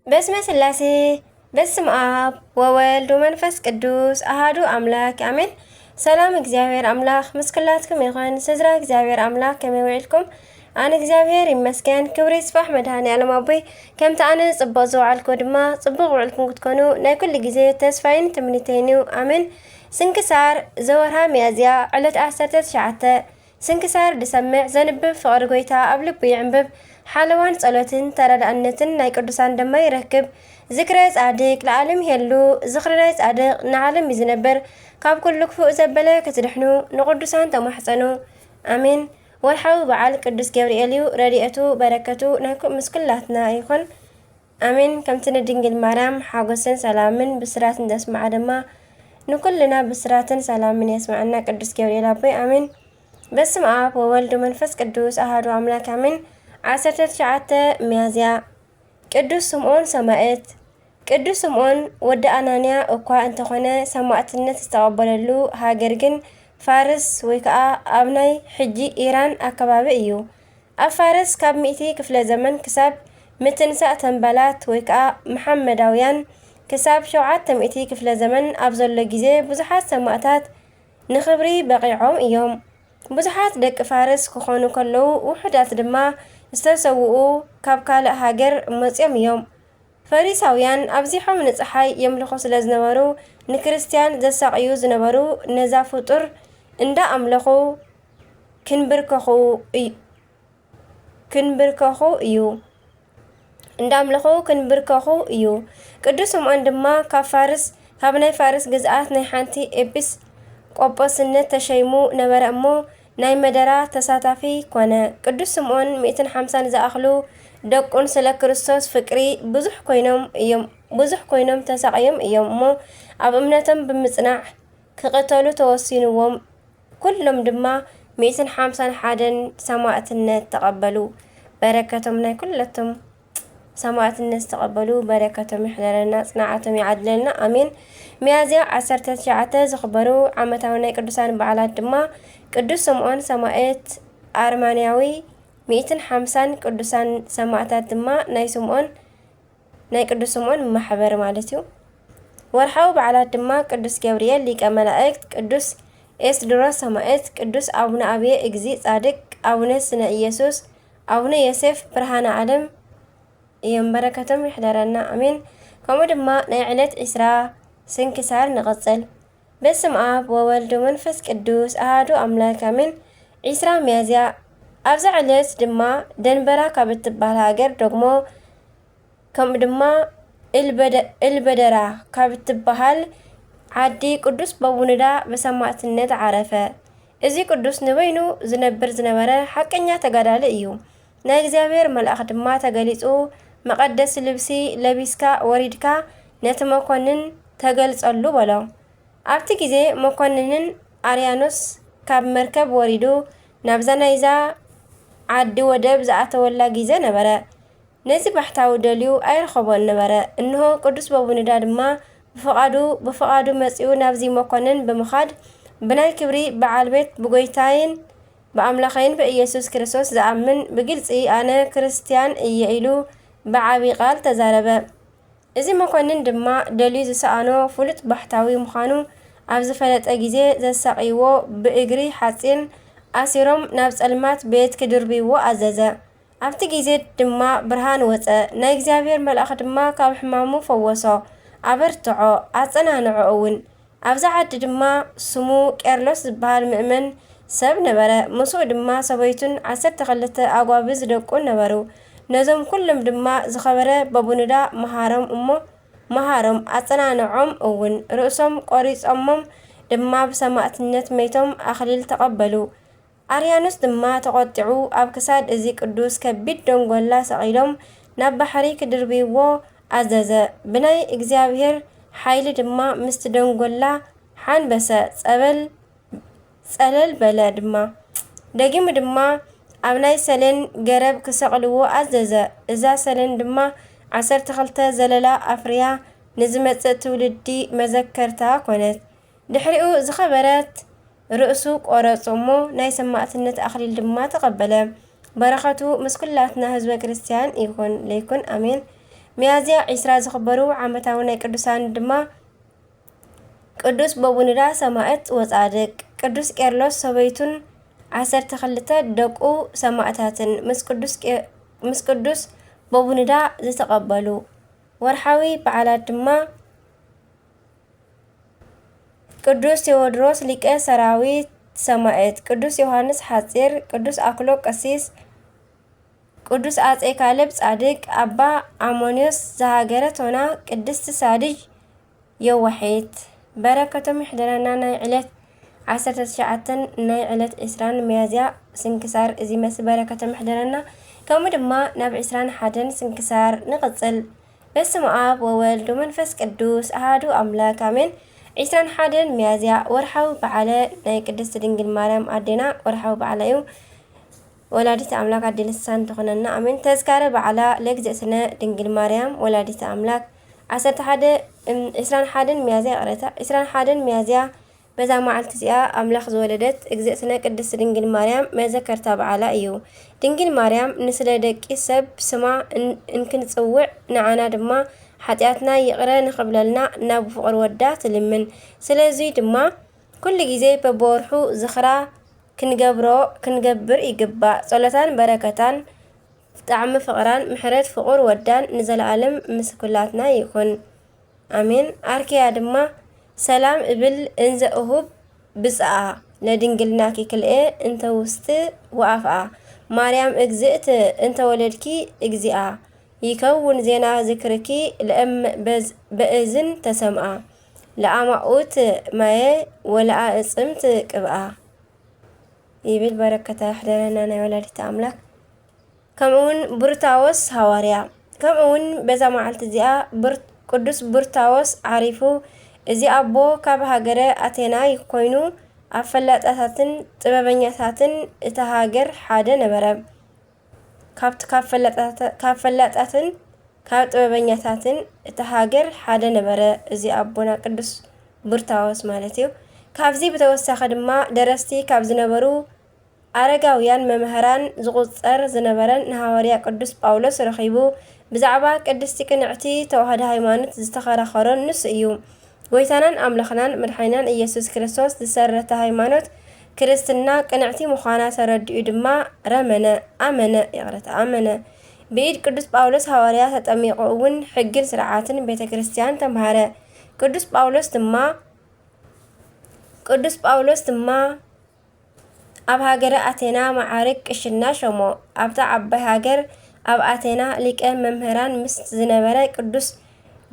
በስመ ስላሴ፣ በስም ኣብ ወወልድ ወመንፈስ ቅዱስ ኣሃዱ ኣምላክ ኣሜን። ሰላም እግዚኣብሔር ኣምላክ ምስ ኩላትኩም ይኹን። ስድራ እግዚኣብሔር ኣምላክ ከመይ ውዒልኩም? ኣነ እግዚኣብሔር ይመስገን፣ ክብሪ ይስፋሕ መድኃኔ ዓለም ኣቦይ። ከምቲ ኣነ ጽቡቕ ዝወዓልኩ ድማ ጽቡቕ ውዕልኩም ክትኮኑ ናይ ኩሉ ግዜ ተስፋይን ትምኒተይን እዩ። ኣሜን። ስንክሳር ዘወርሃ ሚያዝያ ዕለት ዓሰርተ ትሽዓተ። ስንክሳር ድሰምዕ ዘንብብ ፍቕሪ ጎይታ ኣብ ልቡ ይዕንብብ። ሓለዋን ጸሎትን ተረዳእነትን ናይ ቅዱሳን ድማ ይረክብ። ዝክረ ጻድቅ ለዓለም ይሄሉ። ዝኽሪ ናይ ጻድቅ ንዓለም እዩ ዝነብር። ካብ ኩሉ ክፉእ ዘበለ ክትድሕኑ ንቅዱሳን ተማሕጸኑ። ኣሜን። ወርሓዊ በዓል ቅዱስ ገብርኤል እዩ። ረድኤቱ በረከቱ ናይ ኩ-፣ ምስ ኩላትና ይኹን። ኣሜን። ከምቲ ንድንግል ማርያም ሓጎስን ሰላምን ብስራት እንደስምዓ ድማ ንኩልና ብስራትን ሰላምን የስምዓና ቅዱስ ገብርኤል ኣቦይ። ኣሜን። በስመ ኣብ ወወልድ ወመንፈስ ቅዱስ ኣሃዱ ኣምላክ ኣሜን። ዓሰርተ ትሽዓተ ሚያዝያ። ቅዱስ ስምዖን ሰማዕት። ቅዱስ ስምዖን ወዲ ኣናንያ እኳ እንተኾነ ሰማዕትነት ዝተቐበለሉ ሃገር ግን ፋርስ ወይ ከዓ ኣብ ናይ ሕጂ ኢራን ኣከባቢ እዩ። ኣብ ፋርስ ካብ ሚእቲ ክፍለ ዘመን ክሳብ ምትንሳእ ተንባላት ወይ ከዓ መሓመዳውያን ክሳብ ሸውዓተ ሚእቲ ክፍለ ዘመን ኣብ ዘሎ ግዜ ብዙሓት ሰማእታት ንኽብሪ በቒዖም እዮም። ብዙሓት ደቂ ፋርስ ክኾኑ ከለዉ ውሑዳት ድማ ዝተሰውኡ ካብ ካልእ ሃገር መፂኦም እዮም። ፈሪሳውያን ኣብዚሖም ንፀሓይ የምልኹ ስለ ዝነበሩ ንክርስትያን ዘሳቕዩ ዝነበሩ ነዛ ፍጡር እንዳ ኣምለኹ ክንብርከኹ እዩ። ክንብርከኹ እዩ። እንዳምለኹ ክንብርከኹ እዩ። ቅዱስ ስምዖን ድማ ካብ ፋርስ፣ ካብ ናይ ፋርስ ግዝኣት ናይ ሓንቲ ኤጲስ ቆጶስነት ተሸይሙ ነበረ እሞ ናይ መደራ ተሳታፊ ኮነ። ቅዱስ ስምዖን ሚእትን ሓምሳን ዝኣኽሉ ደቁን ስለ ክርስቶስ ፍቅሪ ብዙሕ ኮይኖም እዮም፣ ብዙሕ ኮይኖም ተሳቕዮም እዮም እሞ ኣብ እምነቶም ብምጽናዕ ክቕተሉ ተወሲንዎም። ኩሎም ድማ ሚእትን ሓምሳን ሓደን ሰማእትነት ተቐበሉ። በረከቶም ናይ ኩለቶም ሰማእትነት ዝተቐበሉ በረከቶም ይሕደረና፣ ጽንዓቶም ይዓድለልና። ኣሜን። ሚያዝያ ዓሰርተ ትሽዓተ ዝኽበሩ ዓመታዊ ናይ ቅዱሳን በዓላት ድማ ቅዱስ ስምዖን ሰማዕት ኣርማንያዊ፣ ሚእትን ሓምሳን ቅዱሳን ሰማእታት ድማ ናይ ስምዖን ናይ ቅዱስ ስምዖን ማሕበር ማለት እዩ። ወርሓዊ በዓላት ድማ ቅዱስ ገብርኤል ሊቀ መላእክት፣ ቅዱስ ኤስድሮስ ሰማዕት፣ ቅዱስ ኣቡነ ኣብየ እግዚእ ጻድቅ፣ ኣቡነ ስነ ኢየሱስ፣ ኣቡነ ዮሴፍ ብርሃነ ዓለም እዮም። በረከቶም ይሕደረና፣ ኣሜን። ከምኡ ድማ ናይ ዕለት ዒስራ ስንክሳር ንቐጽል። በስም ኣብ ወወልድ ወመንፈስ ቅዱስ ኣሃዱ ኣምላክ ኣሜን። ዒስራ ሚያዝያ። ኣብዛ ዕለት ድማ ደንበራ ካብ እትበሃል ሃገር ደግሞ ከምኡ ድማ እልበደ-፣ እልበደራ ካብ እትበሃል ዓዲ ቅዱስ በቡንዳ ብሰማዕትነት ዓረፈ። እዚ ቅዱስ ንበይኑ ዝነብር ዝነበረ ሓቀኛ ተጋዳሊ እዩ። ናይ እግዚኣብሔር መልኣኽ ድማ ተገሊጹ፣ "መቐደሲ ልብሲ ለቢስካ ወሪድካ ነቲ መኮንን ተገልጸሉ" በሎ። ኣብቲ ግዜ መኮንንን ኣርያኖስ ካብ መርከብ ወሪዱ ናብዛ ናይዛ ዓዲ ወደብ ዝኣተወላ ግዜ ነበረ። ነዚ ባሕታዊ ደልዩ ኣይረኸቦን ነበረ። እንሆ ቅዱስ በቡንዳ ድማ ብፍቓዱ፣ ብፍቓዱ መጺኡ ናብዚ መኮንን ብምኻድ፣ ብናይ ክብሪ በዓል ቤት ብጎይታይን ብኣምላኸይን ብኢየሱስ ክርስቶስ ዝኣምን ብግልጺ ኣነ ክርስትያን እየ ኢሉ ብዓቢ ቃል ተዛረበ። እዚ መኮንን ድማ ደልዩ ዝሰኣኖ ፍሉጥ ባሕታዊ ምዃኑ ኣብ ዝፈለጠ ግዜ ዘሳቕይዎ ብእግሪ ሓጺን ኣሲሮም ናብ ጸልማት ቤት ክድርብይዎ ኣዘዘ። ኣብቲ ግዜ ድማ ብርሃን ወጸ፣ ናይ እግዚኣብሔር መልኣኽ ድማ ካብ ሕማሙ ፈወሶ፣ ኣበርትዖ፣ ኣጸናንዖ እውን። ኣብዛ ዓዲ ድማ ስሙ ቄርሎስ ዝበሃል ምእመን ሰብ ነበረ። ምስኡ ድማ ሰበይቱን ዓሰርተ ክልተ ኣጓብዝ ደቁን ነበሩ። ነዞም ኩሎም ድማ ዝኸበረ በቡንዳ መሃሮም እሞ መሃሮም፣ ኣጸናንዖም እውን። ርእሶም ቆሪጾሞም ድማ ብሰማእትነት መይቶም ኣኽሊል ተቐበሉ። ኣርያኖስ ድማ ተቖጢዑ ኣብ ክሳድ እዚ ቅዱስ ከቢድ ደንጎላ ሰቒሎም ናብ ባሕሪ ክድርብይዎ ኣዘዘ። ብናይ እግዚኣብሔር ሓይሊ ድማ ምስቲ ደንጎላ ሓንበሰ፣ ጸበል፣ ጸለል በለ ድማ። ደጊሙ ድማ ኣብ ናይ ሰሌን ገረብ ክሰቕልዎ ኣዘዘ። እዛ ሰሌን ድማ ዓሰርተ ክልተ ዘለላ ኣፍርያ ንዝመጽእ ትውልዲ መዘከርታ ኮነት። ድሕሪኡ ዝኸበረት ርእሱ ቆረጹ እሞ ናይ ሰማእትነት ኣኽሊል ድማ ተቐበለ። በረኸቱ ምስ ኩላትና ህዝበ ክርስቲያን ይኹን ለይኩን፣ ኣሜን። ሚያዝያ ዒስራ ዝኽበሩ ዓመታዊ ናይ ቅዱሳን ድማ ቅዱስ በቡንዳ ሰማዕት ወጻድቅ፣ ቅዱስ ቄርሎስ ሰበይቱን ዓሰርተ ክልተ ደቁ ሰማዕታትን ምስ ቅዱስ ቄ-፣ ምስ ቅዱስ በቡንዳ ዝተቐበሉ። ወርሓዊ በዓላት ድማ ቅዱስ ቴዎድሮስ ሊቀ ሰራዊት ሰማዕት፣ ቅዱስ ዮሃንስ ሓጺር፣ ቅዱስ ኣክሎ ቀሲስ፣ ቅዱስ ኣጼ ካሌብ ጻድቅ፣ ኣባ ኣሞንዮስ ዘሃገረ ቶና፣ ቅድስቲ ሳድጅ የዋሒት። በረከቶም ይሕደረና። ናይ ዕለት ዓሰርተ ትሽዓተን ናይ ዕለት ዕስራን ሚያዝያ ስንክሳር እዚ መስል በረከቶም ይሕደረና። ከምኡ ድማ ናብ ዕስራን ሓደን ስንክሳር ንቕጽል። በስመ ኣብ ወወልድ ወመንፈስ ቅዱስ ኣሃዱ ኣምላክ ኣሜን። ዕስራን ሓደን ሚያዝያ ወርሓዊ በዓለ ናይ ቅድስቲ ድንግል ማርያም ኣዴና ወርሓዊ በዓላ እዩ። ወላዲት ኣምላክ ኣዴ ልሳን ትኾነና ኣሜን። ተዝካረ በዓላ ለእግዝእትነ ድንግል ማርያም ወላዲት ኣምላክ። ዓሰርተ ሓደ፣ እም፣ ዕስራን ሓደን ሚያዝያ፣ ይቕሬታ፣ ዕስራን ሓደን ሚያዝያ በዛ መዓልቲ እዚኣ ኣምላኽ ዝወለደት እግዝእትነ ቅድስት ድንግል ማርያም መዘከርታ በዓላ እዩ። ድንግል ማርያም ንስለ ደቂ ሰብ ስማ እን-፣ እንክንጽውዕ ንዓና ድማ ሓጢኣትና ይቕረ ንኽብለልና ናብ ፍቕር ወዳ ትልምን። ስለዚ ድማ ኩሉ ግዜ በብወርሑ ዝኽራ ክንገብሮ፣ ክንገብር ይግባእ። ጸሎታን በረከታን ጣዕሚ ፍቕራን ምሕረት ፍቑር ወዳን ንዘለኣለም ምስ ኩላትና ይኹን። ኣሜን። ኣርኬያ ድማ ሰላም እብል እንዘ እሁብ ብጽኣ ለድንግልናኪ ክልኤ እንተ ውስጥ ወኣፍኣ ማርያም እግዝእት እንተ ወለድኪ እግዚኣ ይከውን ዜና ዝክርኪ ለእም በዝ-፣ በእዝን ተሰምኣ ለኣማኡት ማየ ወለኣእጽምት ቅብኣ ይብል። በረከታ ይሕደረና ናይ ወላዲተ ኣምላክ። ከምኡውን ብሩታዎስ ሃዋርያ። ከምኡውን በዛ መዓልቲ እዚኣ ብር-፣ ቅዱስ ብሩታዎስ ዓሪፉ። እዚ ኣቦ ካብ ሃገረ ኣቴና ኮይኑ ኣብ ፈላጣታትን ጥበበኛታትን እታ ሃገር ሓደ ነበረ። ካብቲ ካብ ፈላጣታ-፣ ካብ ፈላጣትን ካብ ጥበበኛታትን እታ ሃገር ሓደ ነበረ። እዚ ኣቦና ቅዱስ ብሩታዎስ ማለት እዩ። ካብዚ ብተወሳኺ ድማ ደረስቲ ካብ ዝነበሩ ኣረጋውያን መምህራን ዝቑጸር ዝነበረን ንሃዋርያ ቅዱስ ጳውሎስ ረኺቡ ብዛዕባ ቅድስቲ ቅንዕቲ ተዋህዶ ሃይማኖት ዝተኸራኸሮን ንሱ እዩ። ጎይታናን ኣምላኽናን መድሓኒናን ኢየሱስ ክርስቶስ ዝሰረተ ሃይማኖት ክርስትና ቅንዕቲ ምዃና ተረዲኡ ድማ ረመነ፣ ኣመነ፣ ይቕረታ፣ ኣመነ። ብኢድ ቅዱስ ጳውሎስ ሃዋርያ ተጠሚቑ እውን ሕግን ስርዓትን ቤተ ክርስቲያን ተምሃረ። ቅዱስ ጳውሎስ ድማ፣ ቅዱስ ጳውሎስ ድማ ኣብ ሃገረ ኣቴና መዓርግ ቅሽና ሾሞ። ኣብታ ዓባይ ሃገር ኣብ ኣቴና ሊቀ መምህራን ምስ ዝነበረ ቅዱስ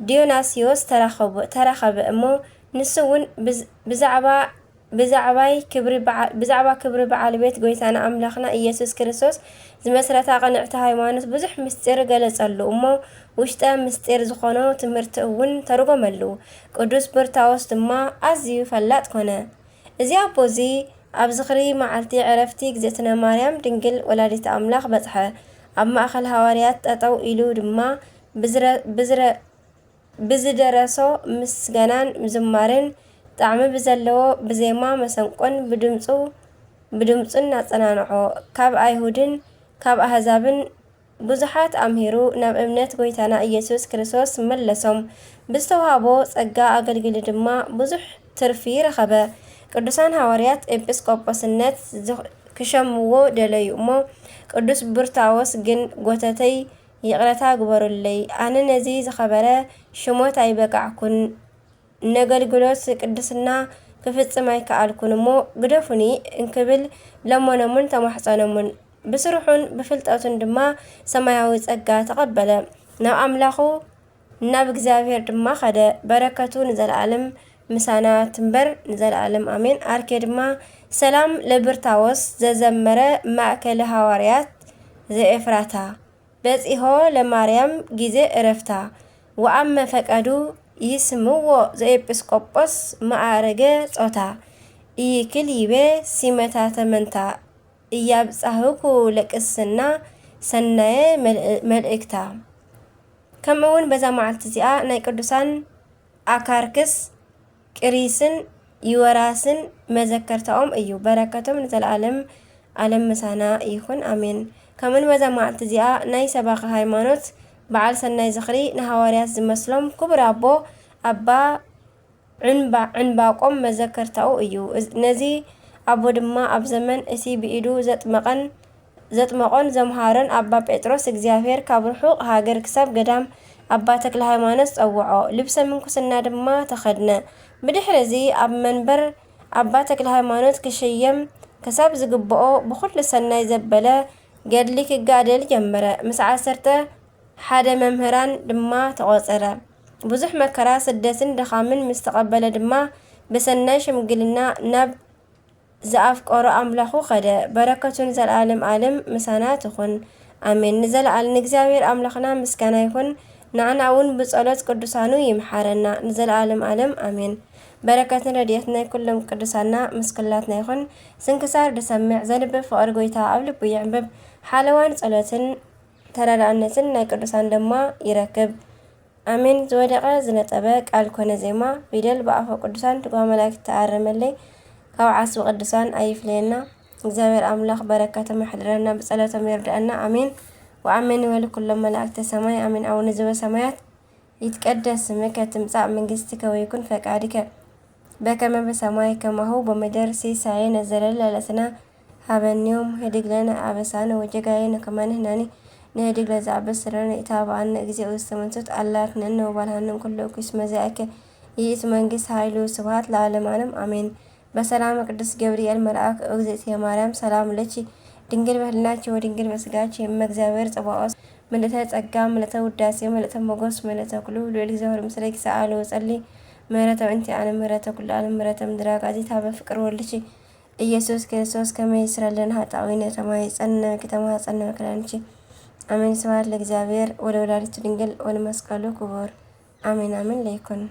ዲዮናስዮስ ተራኸቡ-፣ ተራኸበ እሞ ንሱ እውን ብዝ-፣ ብዛዕባ፣ ብዛዕባይ ክብሪ በዓ-፣ ብዛዕባ ክብሪ በዓል ቤት ጎይታና ኣምላኽና ኢየሱስ ክርስቶስ ዝመስረታ ቅንዕቲ ሃይማኖት ብዙሕ ምስጢር ገለጸሉ እሞ ውሽጠ ምስጢር ዝኾኖ ትምህርቲ እውን ተርጎመሉ። ቅዱስ ብርታዎስ ድማ ኣዝዩ ፈላጥ ኮነ። እዚ ኣቦ እዚ ኣብ ዝኽሪ መዓልቲ ዕረፍቲ እግዝእትነ ማርያም ድንግል ወላዲተ ኣምላኽ በጽሐ። ኣብ ማእከል ሃዋርያት ጠጠው ኢሉ ድማ ብዝረ-፣ ብዝረ-፣ ብዝደረሶ ምስጋናን ዝማሬን ጣዕሚ ብዘለዎ ብዜማ መሰንቆን ብድምጹ፣ ብድምጹን ኣጸናንዖ። ካብ ኣይሁድን ካብ ኣህዛብን ብዙሓት ኣምሂሩ ናብ እምነት ጎይታና ኢየሱስ ክርስቶስ መለሶም። ብዝተዋህቦ ጸጋ ኣገልግሉ ድማ ብዙሕ ትርፊ ረኸበ። ቅዱሳን ሃዋርያት ኤጲስቆጶስነት ዝኽ-፣ ክሸምዎ ደለዩ እሞ፣ ቅዱስ ብርታዎስ ግን፣ "ጎተተይ፣ ይቕረታ ግበሩለይ፣ ኣነ ነዚ ዝኸበረ ሽሞት ኣይበቃዕኩን፣ ነገልግሎት ቅድስና ክፍጽም ኣይከኣልኩን እሞ ግደፉኒ" እንክብል ለመኖምን ተማሕጸኖምን። ብስርሑን ብፍልጠቱን ድማ ሰማያዊ ጸጋ ተቐበለ። ናብ ኣምላኹ ናብ እግዚኣብሔር ድማ ኸደ። በረከቱ ንዘለዓለም ምሳና ትንበር ንዘለዓለም ኣሜን። ኣርኬ ድማ ሰላም ለብርታዎስ ዘዘመረ ማእከለ ሃዋርያት ዘኤፍራታ በጺሖ ለማርያም ጊዜ እረፍታ ወኣመ ፈቀዱ ይስምዎ ዘኤጲስቆጶስ መዓረገ ጾታ ኢይክል ይቤ ሲመታተ መንታ እያብጻህኩ ለቅስና ሰናየ መልእ-፣ መልእክታ። ከምኡ እውን በዛ መዓልቲ እዚኣ ናይ ቅዱሳን ኣካርክስ፣ ቅሪስን ዩወራስን መዘከርታኦም እዩ። በረከቶም ንዘለዓለም ዓለም ምሳና ይኹን፣ ኣሜን። ከምኡን በዛ መዓልቲ እዚኣ ናይ ሰባኺ ሃይማኖት በዓል ሰናይ ዝኽሪ ንሃዋርያት ዝመስሎም ክቡር ኣቦ ኣባ ዕንባ-፣ ዕንባቆም መዘከርታኡ እዩ። እዚ፣ ነዚ ኣቦ ድማ ኣብ ዘመን እቲ ብኢዱ ዘጥመቐን፣ ዘጥመቖን ዘምሃሮን ኣባ ጴጥሮስ እግዚኣብሔር ካብ ርሑቕ ሃገር ክሳብ ገዳም ኣባ ተክለ ሃይማኖት ጸውዖ። ልብሰ ምንኩስና ድማ ተኸድነ። ብድሕሪ እዚ ኣብ መንበር ኣባ ተክለ ሃይማኖት ክሽየም ክሳብ ዝግብኦ ብኹሉ ሰናይ ዘበለ ገድሊ ክጋደል ጀመረ። ምስ ዓሰርተ ሓደ መምህራን ድማ ተቖጸረ። ብዙሕ መከራ፣ ስደትን ድኻምን ምስ ተቐበለ ድማ ብሰናይ ሽምግልና ናብ ዝኣፍቀሮ ኣምላኹ ኸደ። በረከቱ ንዘለዓለም ዓለም ምሳና ትኹን። ኣሜን። ንዘለዓለም ንእግዚኣብሔር ኣምላኽና ምስጋና ይኹን። ንዓና እውን ብጸሎት ቅዱሳኑ ይምሓረና ንዘለዓለም ዓለም። ኣሜን። በረከትን ረድኤትን ናይ ኩሎም ቅዱሳና ምስ ኩላትና ይኹን። ስንክሳር ድሰምዕ ዘንብብ ፍቕሪ ጎይታ ኣብ ልቡ የዕንብብ። ሓለዋን ጸሎትን ተረዳእነትን ናይ ቅዱሳን ድማ ይረክብ። ኣሜን። ዝወደቐ ዝነጠበ ቃል ኮነ ዜማ ፊደል ብኣፈ ቅዱሳን ትጓ መላእክት ተኣረመለይ። ካብ ዓስቢ ቅዱሳን ኣይፍለየና። እግዚኣብሔር ኣምላኽ በረከቶም ይሕድረና፣ ብጸሎቶም ይርድኣና። ኣሜን ወኣሜን ይበሉ ኩሎም መላእክተ ሰማይ። ኣሜን። ኣቡነ ዘበሰማያት ይትቀደስ ስምከ ትምጻእ መንግስትከ ወይኩን ፈቃድከ በከመ በሰማይ ከማሁ በምድር። ሲሳየነ ዘለለ ዕለትነ ሀበነ ዮም፣ ህድግ ለነ አበሳነ ወጌጋየነ ከመ ንሕነኒ ንህድግ ለዘአበሰ ለነ። ኢታብአነ እግዚኦ ውስተ መንሱት፣ አላ አድህነነ ወባልሐነ እምኩሉ እኩይ፣ እስመ ዚአከ ይእቲ መንግስት ኃይሉ ስብሐት ለዓለመ ዓለም አሜን። በሰላመ ቅዱስ ገብርኤል መልአክ፣ እግዝእትየ ማርያም ሰላም ለኪ፣ ድንግል በህሊናኪ ወድንግል በስጋኪ፣ እመ እግዚአብሔር ጸባኦት፣ ምልእተ ጸጋ፣ ምልእተ ውዳሴ፣ ምልእተ ሞገስ፣ ምልእተ ኩሉ፣ ልዑል እግዚአብሔር ምስሌኪ፣ ሰአሊ ወጸሊ፣ ምህረተ በእንቲአነ፣ ምህረተ ኩሉ ዓለም፣ ምህረተ ምድር አጋዚት፣ ሀበ ፍቅር ወልድኪ ኢየሱስ ክርስቶስ ከመ ይስረለነ ኃጣውኢነ ተማይጸነ፣ ከተማጸነ መክለንኪ። አሜን። ስብሐት ለእግዚአብሔር ወለወላዲቱ ድንግል ወለመስቀሉ ክቡር። አሜን፣ አሜን ለይኩን።